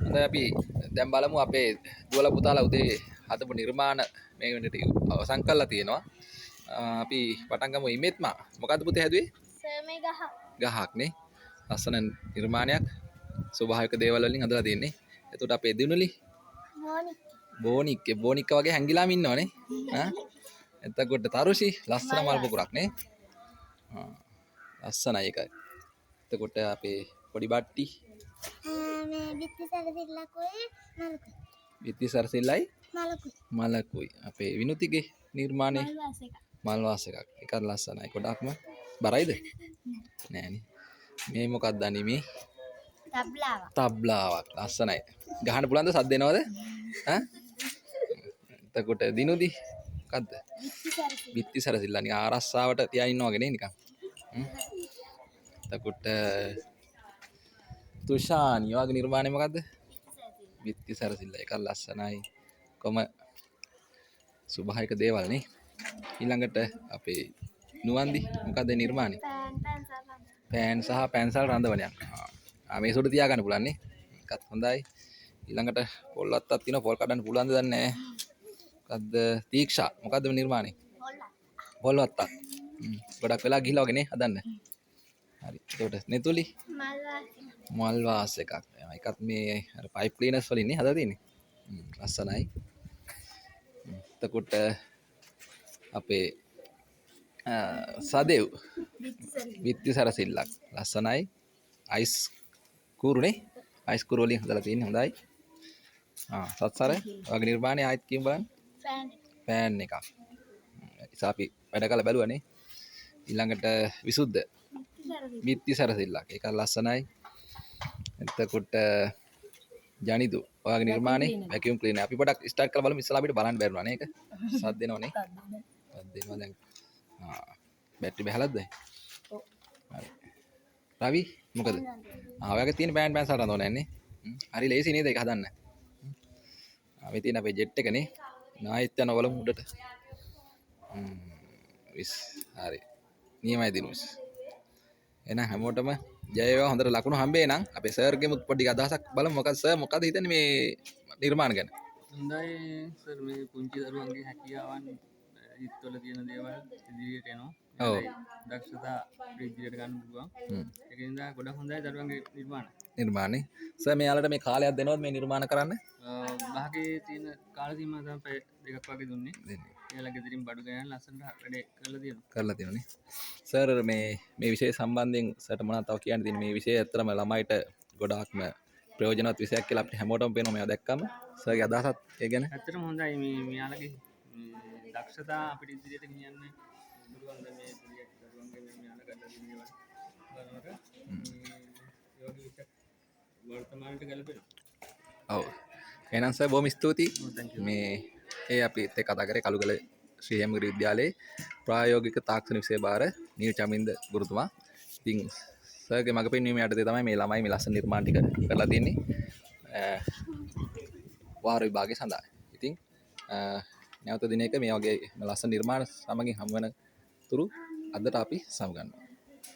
හොඳයි, අපි දැන් බලමු අපේ දුවලා පුතාලා උදේ හදපු නිර්මාණ මේ වෙනට අවසන් කරලා තියෙනවා. අපි පටන් ගමු ඉමෙත්මා. මොකද්ද පුතේ හැදුවේ? සර් මේ ගහක්. ගහක් නේ. ලස්සන නිර්මාණයක්. ස්වභාවික දේවල් වලින් හදලා තියෙන්නේ. එතකොට අපේ දිනුලි බෝනික්. බෝනික්කේ බෝනික්ක වගේ හැංගිලාම ඉන්නවනේ. ඈ එතකොට තරුෂි ලස්සන මල් පොකුරක් නේ. ආ ලස්සනයි ඒක. එතකොට අපේ පොඩි බට්ටි මේ බිත්ති සරසිල්ලකුයි මලකුයි. බිත්ති සරසිල්ලයි මලකුයි. මලකුයි. අපේ විනුතිගේ නිර්මාණය මල් වාස එකක්. මල් වාස එකක්. ඒකත් ලස්සනයි. ගොඩක්ම බරයිද? නෑනේ. මේ මොකක්ද අනේ මේ? තබ්ලාවක්. තබ්ලාවක්. ලස්සනයි. ගහන්න පුළුවන්ද? සද්ද එනවද? ඈ? එතකොට දිනුදි මොකද්ද? බිත්ති සරසිල්ල. බිත්ති සරසිල්ල නිකන් ආරස්සාවට තියා ඉන්නවා වගේ නේ නිකන්. එතකොට තුෂානි ඔයාගේ නිර්මාණය මොකද්ද? බිත්ති සරසිල්ල. ඒකත් ලස්සනයි. කොම ස්වභාවික දේවල් නේ. ඊළඟට අපේ නුවන්දි මොකද්ද නිර්මාණය? පෑන් පැන්සල්. පෑන් සහ පැන්සල් රඳවනයක්. ආ මේ සුඩ තියාගන්න පුළුවන් නේ. ඒකත් හොඳයි. ඊළඟට පොල් වත්තක් තියෙනවා. පොල් කඩන්න පුළුවන්ද දන්නේ නැහැ. මොකද්ද තීක්ෂා මොකද්ද මේ නිර්මාණය? පොල් වත්තක්. ගොඩක් වෙලා ගිහිල්ලා වගේ නේ හදන්න. හරි. එතකොට නෙතුලි මල් වාස. මල් වාස් එකක්. ඒකත් මේ අර පයිප් ක්ලීනර්ස් වලින් නේ හදලා තියෙන්නේ. ලස්සනයි. එතකොට අපේ සදෙව් බිත්ති සරසිල්ලක් ලස්සනයි. අයිස් කූරුනේ. අයිස් කූරු වලින් හදලා තියෙන්නේ හොඳයි. ආ සත්සර ඔයාගේ නිර්මාණය ආයෙත් කියමු බලන්න. ෆෑන්. ෆෑන් එකක්. ඉතින් අපි වැඩ කරලා බැලුවානේ. ඊළඟට විසුද්ධ බිත්ති සරසිල්ලක්. ඒකත් ලස්සනයි. එතකොට ජනිදු ඔයාගේ නිර්මාණය වැකියුම් ක්ලීනර්. අපි පොඩක් ස්ටාර්ට් කරලා බලමු. ඉස්සලා අපිට බලන්න බැරිුණා නේ ඒක. සද්ද එනවනේ. සද්ද එනවා දැන්. ආ බැටරි බහලාද දැන්? ඔව්. හරි. රවි මොකද? ආ ඔයාගේ තියෙන පෑන් පැන්සල් රඳවන යන්නේ. හරි ලේසි නේද ඒක හදන්න? ආ මේ තියෙන අපේ ජෙට් එකනේ. නායෙත් යන බලමු උඩට. විස් හරි. නියමයි දිනුස්. එහෙනම් හැමෝටම ජය වේවා. හොඳට ලකුණු හම්බේ නම් අපේ සර්ගෙමුත් පොඩි අදහසක් බලමු. මොකද සර් මොකද හිතන්නේ මේ නිර්මාණ ගැන? හොඳයි සර්, මේ පුංචි දරුවන්ගේ හැකියාවන් හිතවල තියෙන දේවල් ඉදිරියට එනවා. ඔව්. දක්ෂතා ඉදිරියට ගන්න පුළුවන්. ඒක නිසා ගොඩක් හොඳයි දරුවන්ගේ නිර්මාණ. නිර්මාණේ. සර් මෙයාලට මේ කාලයක් දෙනවද මේ නිර්මාණ කරන්න? භාගයේ තියෙන කාල සීමාව තමයි පැය දෙකක් වගේ දුන්නේ. දෙන්නේ. එයාලා ගෙදරින් බඩු ගෙනන් ලස්සනට වැඩේ කරලා තියෙනවා. කරලා තියෙනනේ. සර් මේ විෂය සම්බන්ධයෙන් සර්ට මොනවද තව කියන්න තියෙන්නේ? මේ විෂය ඇත්තටම ළමයිට ගොඩාක්ම ප්‍රයෝජනවත් විෂයක් කියලා අපිට හැමෝටම පේනවා මේවා දැක්කම. සර්ගේ අදහසත් ඒ ගැන? ඇත්තටම හොඳයි මේ මෙයාලගේ මේ දක්ෂතා අපිට ඉදිරියට ගෙනියන්න පුළුවන්. දැන් මේ පොඩි දරුවන්ගේ මේ මෙයාලා කරලා තියෙන දේවල් බලනකොට මේ ඒ වගේ විෂයක් වර්තමානට ගැලපෙනවා. ඔව්. එහෙනම් සර් බොහොම ස්තුතියි. ඔව්, thank you. මේ ඒ අපි එක්ක කතා කරේ කළුගල ශ්‍රී හේමගිරි විද්‍යාලයේ ප්‍රායෝගික තාක්ෂණ විෂය භාර නිල් චමින්ද ගුරුතුමා. ඉතින් සර්ගේ මඟ පෙන්වීම යටතේ තමයි මේ ළමයි මේ ලස්සන නිර්මාණ ටික කරලා තියෙන්නේ. වාර විභාගය සඳහා. ඉතින් නැවත දිනයක මේ වගේ ලස්සන නිර්මාණ සමගින් හමු වෙන තුරු අදට අපි සමුගන්නවා.